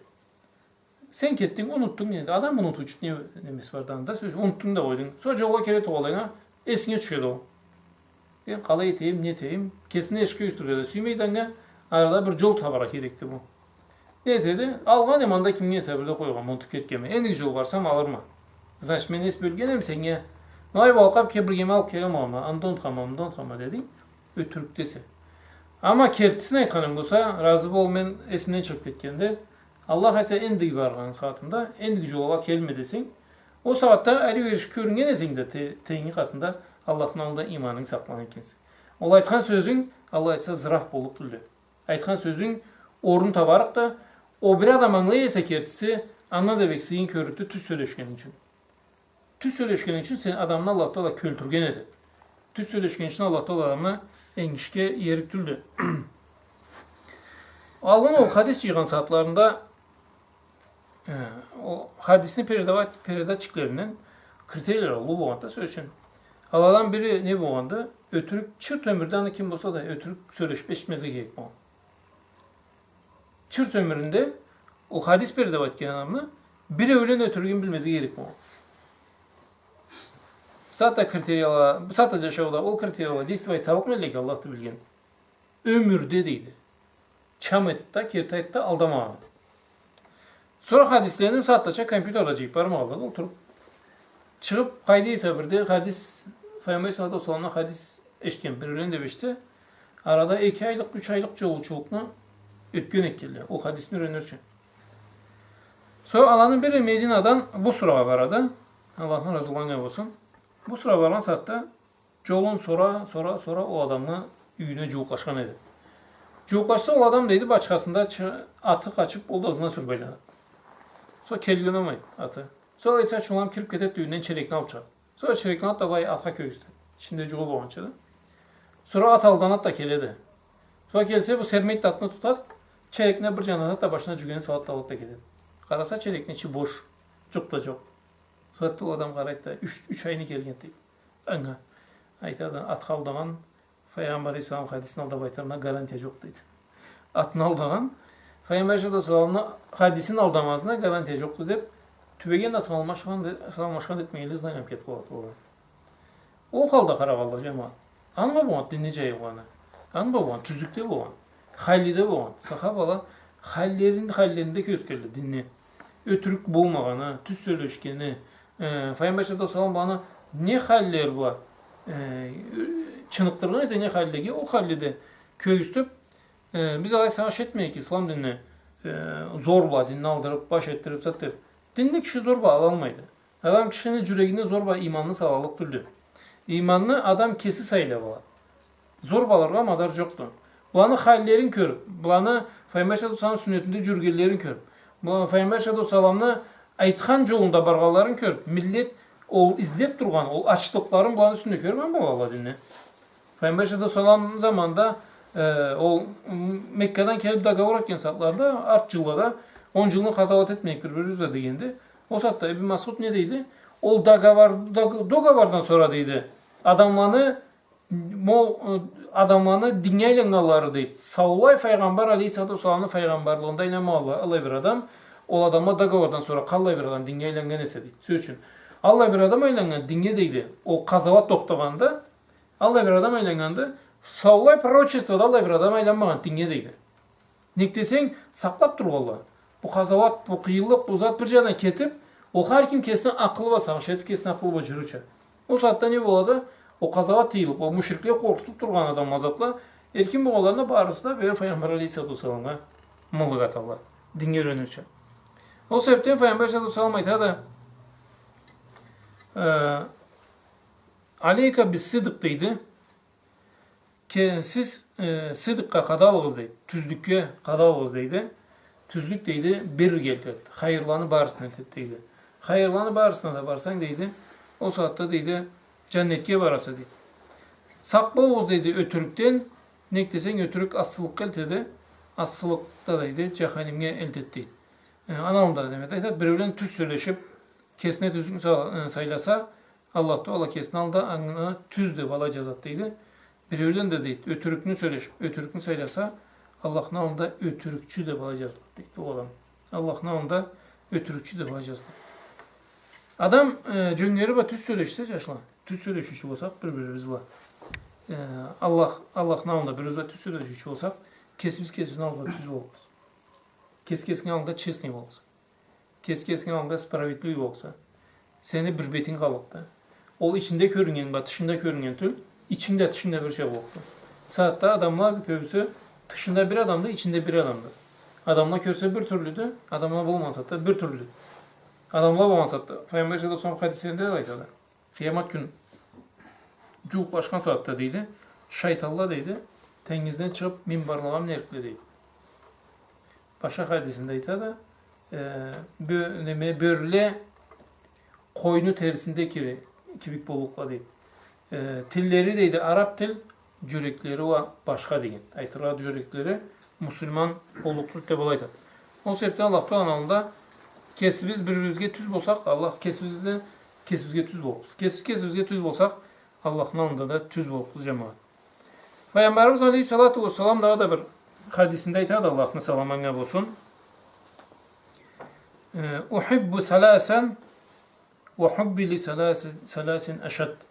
Сен кетдинг, унутдунг энди. Адам унутуучу не, немеси бар да анда, сёз, унутдунг да къойдунг. Сора джолгъа келе тургъанлайына эсинге тюшеди ол. Э, къалай этейим, не этейим? Кесине эшикге кёргюзтюрге да сюймейди анга, арада бир джол табаргъа керекди бу. Не этеди? Алгъан эм анда кимге эсе бирде къойгъанма, унутуп кетгенме. Эндиги джол барсам алырма. Значит, мен эс бёлген эм сеннге. Ай, балкъап, ке-, биргеме алып келе алмагъанма, анда унутханма, мында унутханма дединг. Ётюрюк десе. Амма кертисин айтханынг болса, разы бол, мен эсимден чыгъып кетгенди. Аллах айтса, эндиги баргъан сагъатымда, эндиги джолгъа келме десенг, ол сагъатда ариу-бери кёрюннген эсенг да, те-, тенгинги къатында Аллахны аллында иманынг сакъланнган экенсе. Ол айтхан сёзюнг, Аллах айтса, зыраф боллукъ тюлдю. Айтхан сёзюнг орун табарыкъды, ол бир адам ангылай эсе кертиси, андан да бек сыйын кёрлюкдю тюз сёлешгенинг ючюн. Тюз сёлешгенинг ючюн сен адамны Аллах Тагъала кёлтюрген эди. Тюз сёлешгенинг ючюн Аллах Тагъала адамны энгишге иерик тюлдю. Алгъын ол хадис джыйгъан сагъатларында, э, ол хадисни передавать, передатчиклеринден критерийлери уллу болгъанды, сёз ючюн. Аладан бири не болгъанды? Ётюрюк, чырт ёмюрде аны ким болса да ётюрюк сёлешип эшитмезге керек болгъан. Чырт ёмюрюнде ол хадис передавать этген адамны биреулен ётюрюгюн билмезге керек болгъан. Бусагъатда критерияла, бусагъатда джашауда ол критерияла действовать эталлыкъмы эдиле экен, Аллахды билген. Ёмюрде, дейди. Чам этип да, керти айтып да алдамагъан. Сора хадислени бусагъатдача компьютерде джыйып бармагъанлады олтуруп. Чыгъып, къайда эсе бирде хадис, Файгъамбар саллаллаху алейхи ва салламдан хадис эшитген, биреулен деп эшитсе, арада эки айлыкъ, юч айлыкъ джолчулукъну ётген этгенле, ол хадисни юренир ючюн. Сора аланы бири Мединадан Бусрагъа барады. Аллахдан разы болгъан болсун. Бусрагъа баргъан сагъатда джолун сора, сора, сора ол адамны юйюне джууукълашхан эди. Джууукълашса, ол адам, дейди, бачхасында чы-, аты къачып, ол да ызына сюрюп айланады. Сора келген болмайды аты. Сора айтса, чунгулам кирип кетеди да, юйюнден челекни алып чыгъады. Сора челекни алады да былай атха кёргюзтеди. Ичинде джугъу болгъанча да. Сора ат алданады да келеди. Сора келсе, бу сермейди да, атны тутады. Челекни бир джанына атады да, башына джюгени салады да, алады да кетеди. Къараса, челекни ичи бош. Джукъ да джокъ. Сора ол адам къарайды да, юч, юч айны келген, дейди. Анга айтады, атха алдагъан, Файгъамбар алейхиссалам хадисин алдап айтырына гарантия джокъ, дейди. Атны алдагъан, Файгъамбар алейхиссалату уассаламны хадисин алдамазына гарантия джокъду деп, тюбеген да саламлашхан де-, саламлашхан этмегенлей, ызындан кетип къалады ол. Ол халда къарагъанла, джамагъат. Аны бла болгъан динни джайылгъаны. Аны бла болгъан, тюзлюкде болгъан. Халиде болгъан. Сахабала халлерин-, халлеринде кёргюзтгенле динни. Ётюрюк болмагъаны, тюз сёлешгени, э, Файгъамбар саллаллаху алейхи ва саллам буланы не халлер бла, э, чыныкъдыргъан эсе, не халлеге, ол халледе кёргюзтюп, э, биз алай сагъыш этмейик ислам динни, э, зор бла динни алдырып, баш этдирип, зат деп. Динни киши зор бла алалмайды. Адам кишини джюрегине зор бла иманны салаллыкъ тюлдю. Иманны адам кеси сайлап алады. Зор бла алыргъа мадар джокъду. Буланы халлерин кёрюп, буланы Файгъамбар саллаллаху алейхи ва саллам сюннетинде джюрюгенлерин кёрюп, буланы Файгъамбар саллаллаху алейхи ва салламны айтхан джолунда баргъанларын кёрюп, миллет ол излеп тургъан, ол ачлыкъларын буланы юсюнде кёрюп, ангылагъанла динни. Файгъамбар саллаллаху алейхи ва саллам заманда, э, ол, м, Меккадан келип договор этген сагъатларында, арт джыллада, он джылны къазауат этмейик бир-бирибиз бла дегенде, ол сагъатда Ибн Масъуд не дейди? Ол договор, дог-, договордан сора, дейди, адамланы, мо-, э, адамланы динге айланнганлары, дейди, саулай Файгъамбар алейхиссалату уассаламны файгъамбарлыгъында айланмагъанла, аллай бир адам, ол адамла договордан сора къаллай бир адам динге айланнган эсе, дейди. Сёз ючюн, аллай бир адам айланнган динге, дейди, ол къазауат тохтагъанда, аллай бир адам айланнганды, саулай пророчествода аллай бир адам айланмагъан динге, дейди. Нек десенг, сакълап тургъанла. Бу къазауат, бу къыйынлыкъ, бу зат бир джанына кетип, ол хар ким кесини акъылы бла сагъыш этип, кесини акъылы бла джюрюрча. Ол сагъатда не болады? Ол къазауат тыйылып, ол мушрикле къоркъутуп тургъан адамла, затла, эркин болгъанларына барысы да бери Файгъамбар алейхиссалату уассаламгъа мыллык аталла. Динге юренирча. Ол себепден Файгъамбар саллаллаху алейхи ва саллам айтады, э, «Алейка бис-сидкъ», дейди. Ке-, сиз, э, сыдыкъгъа къадалыгъыз, дейди. Тюзлюкге къадалыгъыз, дейди. Тюзлюк, дейди, бирге элтеди. Хайырланы барысына элтеди, дейди. Хайырланы барысына да барсанг, дейди, ол сагъатда, дейди, жаннетге бараса, дейди. Сакъ болугъуз, дейди, ётюрюкден. Нек десенг, ётюрюк ассылыкъгъа элтеди. Ассылыкъ да, дейди, жаханимге элтеди, дейди. Э, аны аллында, демек, айтады, биреулен тюз сёлешип, кесине тюзлюкню са-, э, сайласа, Аллах Таала кесини аллында анга тюз деп алай жазады, дейди. Биреулен да, дейди, ётюрюкню сёлешип, ётюрюкню сайласа, Аллахны аллында ётюрюкчю деп алай жазылады, дейди, ол адам. Аллахны аллында ётюрюкчю деп алай жазылады. Адам, э, жёнгери бла тюз сёлешсе, жашла, тюз сёлешиучю болсакъ, бир-бирибиз бла, э, Аллах, Аллахны аллында бир-бирибиз бла тюз сёлешиучю болсакъ, кесибиз кесибизни аллыбызда тюз болурбуз. Кес кесинги аллында честный болурса. Кес кесинги аллында справедливый болса, сени бир бетинг къаллыкъды. Ол ичинде кёрюннген бла тышында кёрюннген тюл, ичинг да, тышынг да бирча боллукъду. Бусагъатда адамла кёбюсю тышында бир адамды, ичинде бир адамды. Адамла кёрсе бир тюрлюдю, адамла болмагъан сагъатда бир тюрлюдю. Адамла болгъан сагъатда, Пайгъамбар саллаллаху алейхи ва саллам хадисинде да айтады. Къыямат кюн жууукълашхан сагъатда, дейди, шайтанла, дейди, тенгизден чыгъып, минбарлагъа минерикле, дейди. Башха хадисинде айтады, э, бё-, неме, бёрюле къойну терисинде киби-, кибик боллукъла, дейди. Э, тиллери, дейди, араб тил, жюреклери уа башха деген. Айтыргъа, жюреклери муслиман боллукъ тюлдю деп алай айтады. Ол себепден Аллах Тааланы аллында кесибиз бир-бирибизге тюз болсакъ, Аллах кесибизни да кесибизге тюз болурбуз. Кесибиз кесибизге тюз болсакъ, Аллахны аллында да тюз болурбуз, жамагъат. Пайгъамбарыбыз алейхиссалату уассалам дагъыда бир хадисинде айтады, Аллахны саламы анга болсун. Э, «Ухиббу саласан, ва хубби ли саласи-, саласин ашад».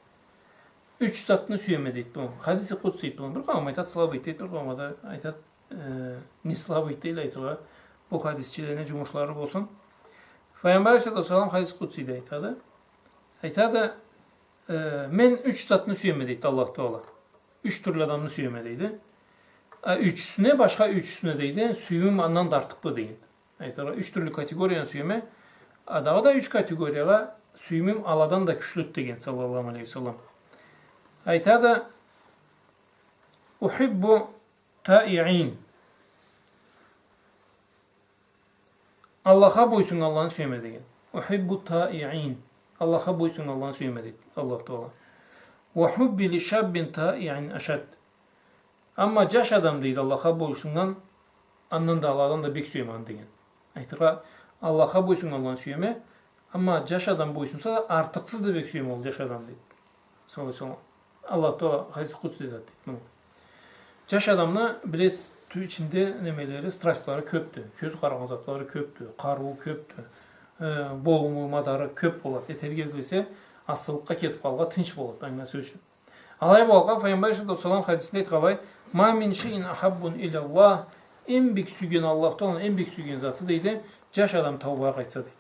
Юч затны сюеме, дейди бу. Хадиси къудси, дейди бу. Бир къауум айтады, слабый, дейди, бир къауум да айтады, э, не слабый, дейди, айтыргъа. Бу хадисчилени жумушлары болсун. Пайгъамбар алейхиссалату уассалам хадис къудсиде айтады. Айтады, э, мен юч затны сюеме, дейди Аллах Таала. Юч тюрлю адамны сюеме, дейди. А ючюсюне, башха ючюсюне, дейди, сюйюмюм андан да артыкъды, деген. Айтыргъа, юч тюрлю категорияны сюеме, а дагъыда юч категориягъа сюйюмюм аладан да кючлюдю, деген, саллаллаху алейхи ва саллам. Айтады, «Ухиббу таиин». Аллахха бойсуннганланы сюеме, деген. «Ухиббу таиин». Аллахха бойсуннганланы сюеме, дейди Аллах Таала. «Ва хубби ли шаббин таиин ашад». Амма жаш адам, дейди, Аллахха бойсуннган, андан да, аладан да бек сюеме аны, деген. Айтыргъа, Аллахха бойсуннганланы сюеме, амма жаш адам бойсунса да, артыкъсыз да бек сюеме ол жаш адамны, дейди. Саллаллаху алейхи ва саллам. Аллах Таала хадис къудсиде айтады, дейди, муну. Жаш адамны, билесиз, тю-, ичинде немелери, страстлары кёпдю. Кёзю къарагъан затлары кёпдю, къарыуу кёпдю. Э, болуму, мадары кёп болады. Этерге излесе, асылыкъгъа кетип къалыргъа тынч болады, анга сёз ючюн. Алай болгъан, Пайгъамбар алейхиссалату уассалам хадисинде айтханлай, «Ма мин шайин ахаббу илаллах», эм бек сюйген, Аллах Тааланы эм бек сюйген заты, дейди, жаш адам таубагъа къайтса, дейди.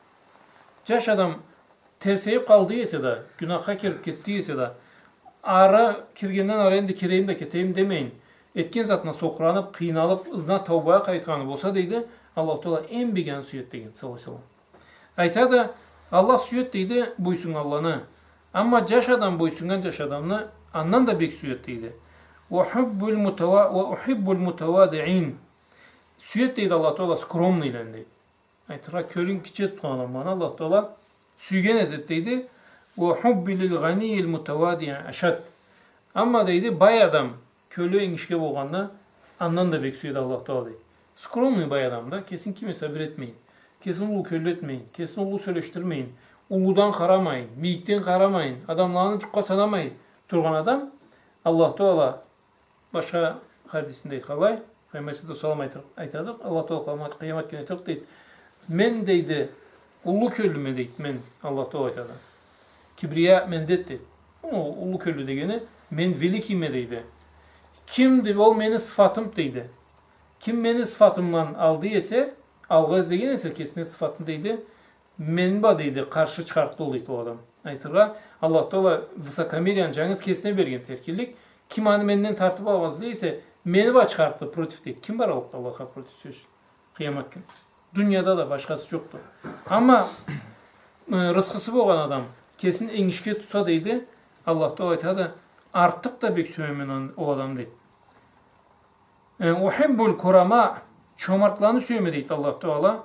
Жаш адам терсейип къалды эсе да, гюнахха кирип кетди эсе да, ары киргенден ары энди кирейим да кетейим демейин, этген затына сокъуранып, къыйналып, ызына таубагъа къайтханы болса, дейди, Аллах Таала эм бек аны сюеди, деген, саллаллаху алейхи ва саллам. Айтады, Аллах сюеди, дейди, бойсуннганланы. Амма жаш адам бойсуннган жаш адамны андан да бек сюеди, дейди. «Ва хуббул мутава-, ва ухиббул мутавадиин». Сюеди, дейди, Аллах Таала скромныйланы, дейди. Айтыргъа, кёлюн гитче тутхан адамланы Аллах Таала сюйген этеди, дейди. «Ва хубби лил гъаниил мутавадиин ашад». Амма, дейди, бай адам, кёлю энгишге болгъанны андан да бек сюеди Аллах Таала, дейди. Скромный бай адам да, кесин ким эсе бир этмейин, кесин уллу кёллю этмейин, кесин уллу сёлешдирмейин, уллудан къарамайын, мийикден къарамайын, адамланы жукъгъа санамай тургъан адам, Аллах Таала башха хадисинде айтханлай, Пайгъамбар саллаллаху алейхи ва саллам айтыр-, айтады, Аллах Таала къыямат, къыямат кюн айтырыкъ, дейди. Мен, дейди, уллу кёллюме, дейди, мен, Аллах Таала айтады. Кибрия менде, дейди. Ол уллу кёллю дегени, мен великийме, дейди. Ким, дейди, ол мени сыфатым, дейди. Ким мени сыфатымдан алды эсе, алгъа излеген эсе кесине сыфатны, дейди, мени бла, дейди, къаршы чыгъарыкъды ол, дейди, ол адам. Айтыргъа, Аллах Таала высокомерияны жангыз кесине берген эркинлик. Ким аны менден тартып алгъа излей эсе, мени бла чыгъарыкъды против, дейди. Ким бараллыкъды Аллахха против, сёз ючюн? Къыямат кюн. Дунияда да башхасы жокъду. Амма, э, рызкъысы болгъан адам кесин энгишге тутса, дейди, Аллах Таала айтады, артыкъ да бек сюеме мен ол адамны, дейди. Э, «أحب الكرماء», чомартланы сюеме, дейди Аллаху Таала.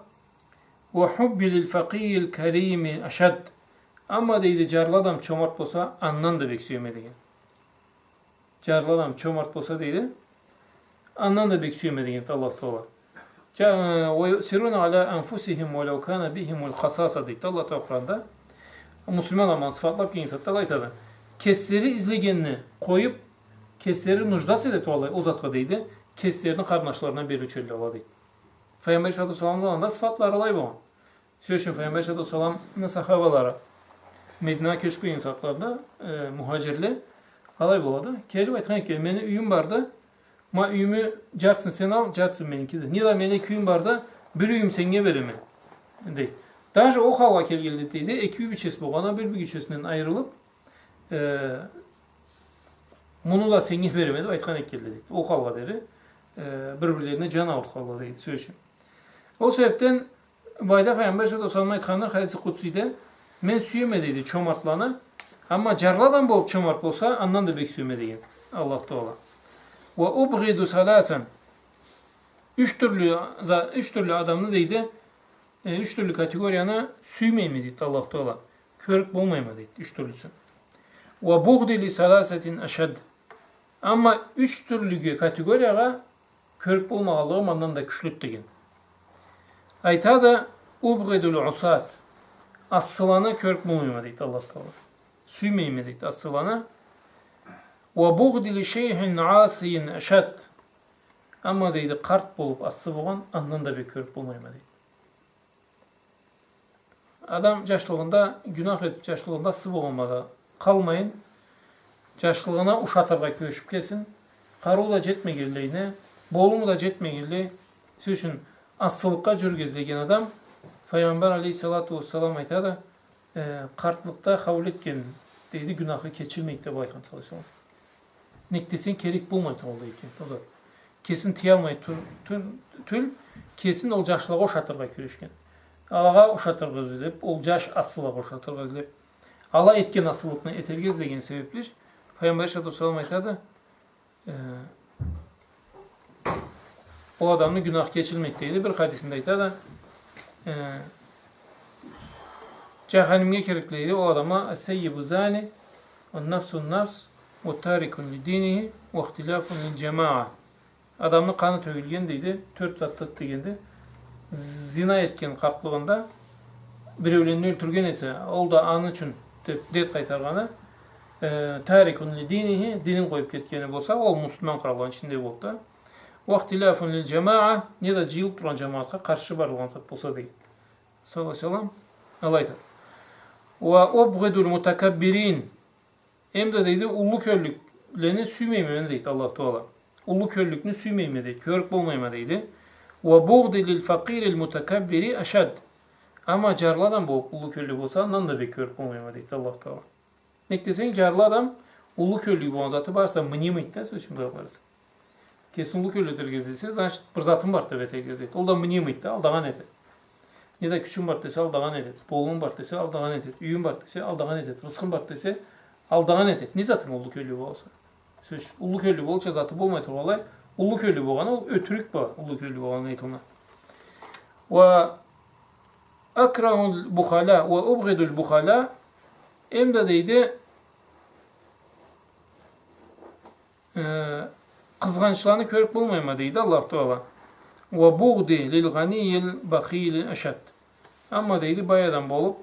«وحبي للفقير الكريم أشد». Амма, дейди, джарлы адам чомарт болса, андан да бек сюеме, деген. Джарлы адам чомарт болса, дейди, андан да бек сюеме, деген Аллаху Таала. Джа-, э, «ويؤثرون على أنفسهم ولو كان بهم خصاصة», дейди Аллаху Таала Къуранда. Муслиман адамны сыфатлаб келген сагъатда айтады. Кеслери излегенни къоюб, кеслери нуждаться эте тургъанлай ол затха, дейди, кеслерини къарындашларына бериучю эдиле ала, дейди. Файгъамбар алейхиссалату уассаламны заманында сыфатлары алай болгъан. Сёз ючюн, Файгъамбар алейхиссалату уассалам, сахабалары Мединагъа кёчюб келген сагъатларында, э, мухаджирле алай болады. Келиб айтхан экен: «Мени юйюм барды, ма юйюмю джартысын сен ал, джартысын меникиди. Неда мени эки юйюм барды, бир юйюм сеннге береме», дейди. Даже ол халгъа келгенле, дейди, эки юй бийчеси болгъанла, бир бийчесинден айырылыб, э, «Муну да сеннге береме», деб айтхан этгенле, дейди. Ол халгъа дери, э, бир-бирлерине джан аурутханла, дейди, сёз ючюн. Ол себебден былайда Файгъамбар алейхиссалату уассалам айтханы хадиси къудсийде: «Мен сюеме, дейди, чомартланы, амма джарлы адам болуб чомарт болса, андан да бек сюеме», деген Аллаху Таала. «وأبغض ثلاثا». Юч тюрлю за-, юч тюрлю адамны, дейди, э, юч тюрлю категорияны сюймейме, дейди Аллаху Таала. Кёрюб болмайма, дейди, юч тюрлюсюн. «وبغضي لثلاثة أشد». Амма юч тюрлюге, категориягъа кёрюб болмагъанлыгъым андан да кючлюдю, деген. Айтады: «أبغض العصاة». Ассыланы кёрюб болмайма, дейди Аллаху Таала. Сюймейме, дейди, ассыланы. «وبغضي لشيخ عاص أشد». Амма, дейди, къарт болуб ассы болгъан, андан да бек кёрюб болмайма, дейди. Адам джашлыгъында гюнах этиб, джашлыгъында ассы болгъанма да къалмайын, джашлыгъына ушатыргъа кюрешиб келсин, къарыуу да джетмегенлей не, болуму да джетмегенлей, сёз ючюн, ассылыкъгъа джюрюрге излеген адам, Файгъамбар алейхиссалату уассалам айтады, э, къартлыкъда хаулетген, дейди, гюнахы кечилмейди, деб айтхан, саллаллаху алейхи ва саллам. Нек десенг, керек болмай тургъанлай экен ол зат. Кесин тыялмай тур-, тур-, тюл, кесин ол джашлагъа ушатыргъа кюрешген. Алагъа ушатыргъа излеб, ол джаш ассылагъа ушатыргъа излеб, ала этген ассылыкъны этерге излеген себебли, Файгъамбар алейхиссалату уассалам айтады, э, ол адамны гюнахы кечилмейди, дейди. Бир хадисинде айтады, э, джаханимге кирирди, дейди, ол адамгъа: «السيب الزاني، والنفس النفس، وتارك لدينه، واختلاف للجماعة». Адамны къаны тёгюлген, дейди, тёрт затда дегенди. Зина этген къартлыгъында, биреулени ёлтюрген эсе, ол да аны ючюн деб, дерт къайтаргъаны, э, «تارك لدينه», динин къоюб кетгени болса, ол муслиман къуралланы ичинде болуб да. «واختلاف للجماعة», неда джыйылыб тургъан джамагъатха къаршы барылгъан зат болса, дейди. Саллаллаху алейхи ва саллам, алай айтады. «وأبغض المتكبرين». Эм да, дейди, уллу кёллюклени сюймейме мен, дейди Аллаху Таала. Уллу кёллюкню сюймейме, дейди, кёрюб болмайма, дейди. «وبغضي للفقير المتكبر أشد». Амма джарлы адам болуб, уллу кёллю болса, андан да бек кёрюб болмайма, дейди Аллаху Таала. Нек десенг, джарлы адам уллу кёллю болгъан заты барысы да мнимыйды да, сёз ючюн, былай къарасанг. Кесин уллу кёллю этерге излесе, значит, бир затым барды деб этерге излейди. Ол да мнимыйды да, алдагъан этеди. Неда кючюм барды десе, алдагъан этеди. Болумум барды десе, алдагъан этеди. Юйюм барды десе, алдагъан этеди. Рысхым барды десе, алдагъан этеди. Не затынг уллу кёллю болса. Сёз, уллу кёллю болурча заты болмай тургъанлай, уллу кёллю болгъаны, ол ётюрюк бла уллу кёллю болгъаны айтылына. «وأكره البخلاء وأبغض البخلاء». Эм да, дейди, э, къызгъанчланы кёрюб болмайма, дейди Аллаху Таала. «وبغضي للغني البخيل أشد». Амма, дейди, бай адам болуб,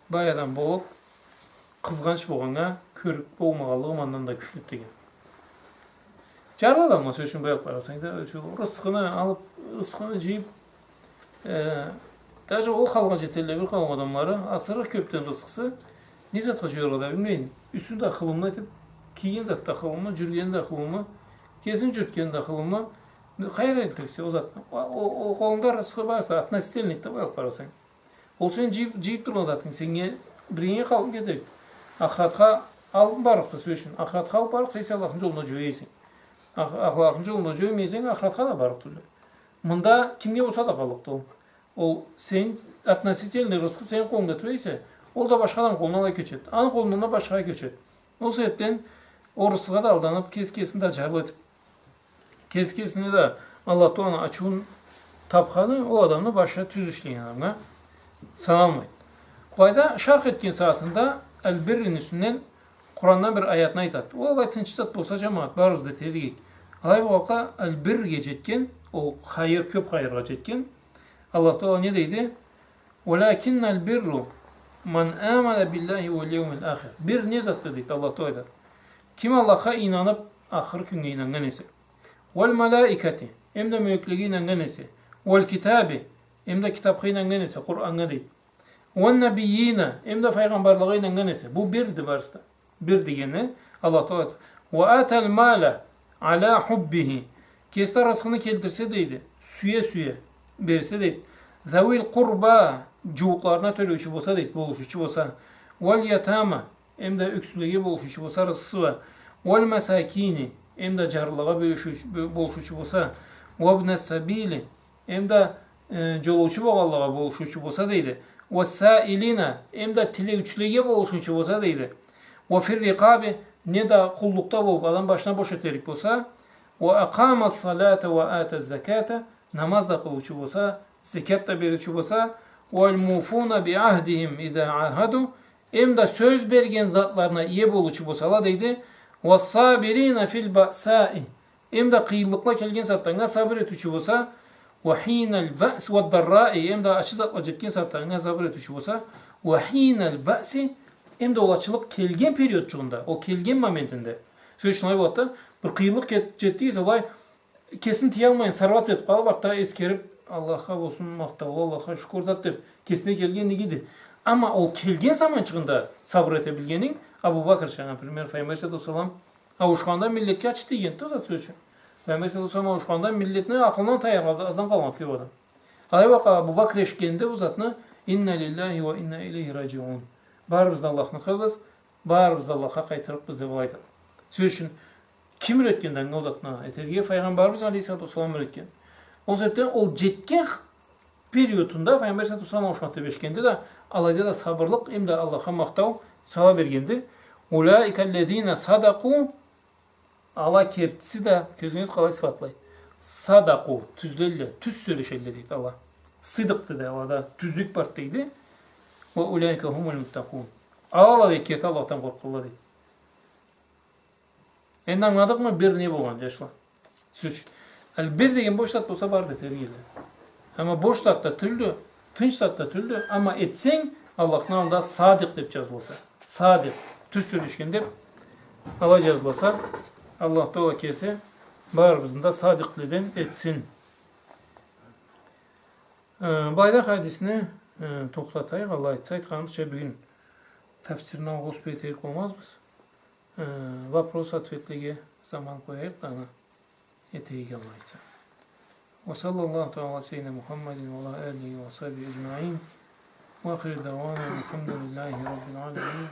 бай адам болуб, къызгъанч болгъаннга кёрюб болмагъанлыгъым андан да кючлюдю, деген. Джарлы адамла, сёз ючюн, былай къарасанг да, шу рысхыны алыб, рысхыны джыйыб, э, даже ол халгъа джетелле бир къауум адамлары, асыры кёбден рысхысы, не затха джыяргъа да билмейин. Юсю да хылымлы этиб, кийген зат да хылымлы, джюрюгени да хылымлы, кесин джюрютгени да хылымлы. Къайры элтирсе ол затны. Ол, ол, ол къолунда рысхы барса, относительный да, былай къарасанг. Ол сен джыйыб, джыйыб тургъан затынг сеннге, биринге къалыб кетеди. Ахыратха алыб барлыкъса, сёз ючюн, ахыратха алыб барлыкъса, эсе Аллахны джолунда джоя эсенг. Ах-, Аллахны джолунда джоймай эсенг, ахыратха да барлыкъ тюлдю. Мында кимге болса да къаллыкъды ол. Ол сен, относительный рысхы сени къолунгда тура эсе, ол да башха адамны къолуна алай кёчеди. Аны къолундан да башхагъа кёчеди. Ол себебден ол рысхыгъа да алданыб, кес-кесин да джарлы этиб, Кеси кесине да Аллах Тааланы ачыуун тапханы ол адамны башы тюз ишлеген адамгъа саналмайды. Былайда шарх этген сагъатында аль-биррини юсюнден Къурандан бир аятны айтады. Ол алай тынч зат болса, жамауат, барыбыз да этерик эдик. Алай болгъанлыкъгъа аль-биррге жетген, ол хайыр, кёп хайыргъа жетген. Аллах Таала не дейди? «Валякинналь бирра ман амана биллахи валь яумиль ахир». Бир не затды дейди Аллах Таала айтады. Ким Аллахха ийнанып, ахыр кюннге ийнаннган эсе. «Валь малаикати», эм да мёлеклеге ийнаннган эсе. «Валь китаби», эм да китапха ийнаннган эсе, Къураннга дейди. «Ван набийина», эм да файгъамбарлагъа ийнаннган эсе. Бу бирди барысы да. Бир дегени Аллах Таала айтады. «Ва аталь мала аля хуббихи». Кеси да рызкъыны келтирсе дейди. Сюе-сюе берсе дейди. «Завиль къурба», жууукъларына тёлеучю болса дейди, болушуучу болса. «Валь ятама», эм да ёксюзлеге болушуучу болса рызкъысы бла. «Валь масакини», эм да жарлылагъа бёлюшю-, бё-, болушуучу болса. «Вабна сабили», эм да, э, жолоучу болгъанлагъа болушуучу болса дейди. «Вассаилина», эм да тилеучюлеге болушуучу болса дейди. «Ва фир рикъаби», не да къуллукъда болуп, адам башына бош этерик болса. «Ва акъама салата ва ата заката», намаз да къылыучу болса, зекят да бериучю болса. «Валь муфуна би ахдихим иза ахаду», эм да сёз берген затларына ие болуучу болсала дейди. «Вассабирина филь баъсаи», эм да къыйынлыкъла келген сагъатда анга сабыр этиучю болса. «Ва хиналь баъс ва дарраи», эм да ачы затла жетген сагъатда анга сабыр этиучю болса. «Ва хиналь баъси», эм да ол ачылыкъ келген периодчугъунда, ол келген моментинде. Сёз ючюн, алай болады да, бир къыйынлыкъ кет-, жетди эсе, алай кесин тыялмайын, сорваться этип къалып, артда эсгерип, Аллахха болсун махтау, Аллахха шукур зат деп, кесине келген игиди. Амма ол келген заманчыгъында сабыр эте билгенинг, Абу Бакрча, например, Файгъамбар саллаллаху алейхи ва саллам ауушханында миллетге ачыкъ тийгенди да, ол зат, сёз ючюн. Файгъамбар саллаллаху алейхи ва саллам ауушханында миллетни акъылындан тайгъанды, аздан къалгъан кёп адам. Алай уа Абу Бакр эшитгенде бу затны, «Инна лиллахи ва инна илейхи раджиун». Барыбыз да Аллахныкъыбыз, барыбыз да Аллахха къайтырыкъбыз деп алай айтады. Сёз ючюн, ким юретгенди анга ол затны этерге? Файгъамбарыбыз алейхиссалату уассалам юретген. Ол себепден ол жетген х-, периодунда Файгъамбар саллаллаху алейхи ва саллам ауушхан деп эшитгенди да, алайда да сабырлыкъ, эм да Аллахха махтау сала бергенди. «Уляика ллязина садакъу», ала кертиси да, кёрюгюз къалай сыфатлай. «Садакъу», тюзледиле, тюз сёлешедиле дейди Аллах. Сыдыкъ деди, алада тюзлюк барды дейди. «Ва уляика хумуль муттакъун». Ала дейди, керти Аллахдан къоркъгъанла дейди. Энди ангыладыкъмы бир не болгъанын, жашла? Сёз ючюн. Аль-бир деген бош зат болса, бары да этерик эди. Амма бош зат да тюлдю, тынч зат да тюлдю. Амма этсенг, Аллахны аллында садикъ деп жазыласа. Садикъ, тюз сёлешген деп алай жазыласа, Аллах Таала кеси барыбызны да садикъледен этсин. Э, былайда хадисни, э, тохтатайыкъ, Аллах айтса, айтханыбызча, бюгюн тафсирни алгъа успеть этерик болмазбыз. Э, вопрос-ответлеге заман къояйыкъ да, аны этейик, Аллах айтса. وصلى الله تعالى على سيدنا محمد وعلى آله وصحبه أجمعين. وآخر دعوانا أن الحمد لله رب العالمين.